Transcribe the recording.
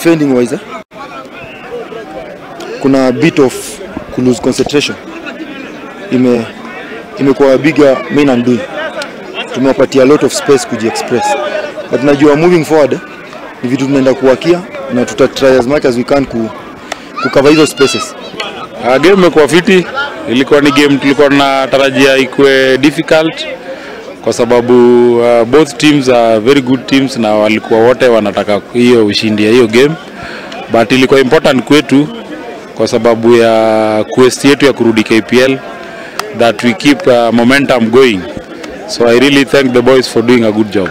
Defending wise, kuna bit of ku lose concentration, imekuwa bigger main undoing. Tumewapatia a lot of space kuji-express, but najua moving forward ni vitu tunaenda kuwakia na tuta try as much as we can ku cover hizo spaces. Game imekuwa fiti, ilikuwa ni game tulikuwa tunatarajia ikuwe difficult kwa sababu both teams are very good teams na walikuwa wote wanataka hiyo ushindi ya hiyo game, but ilikuwa important kwetu kwa sababu ya quest yetu ya kurudi KPL that we keep momentum going. So I really thank the boys for doing a good job.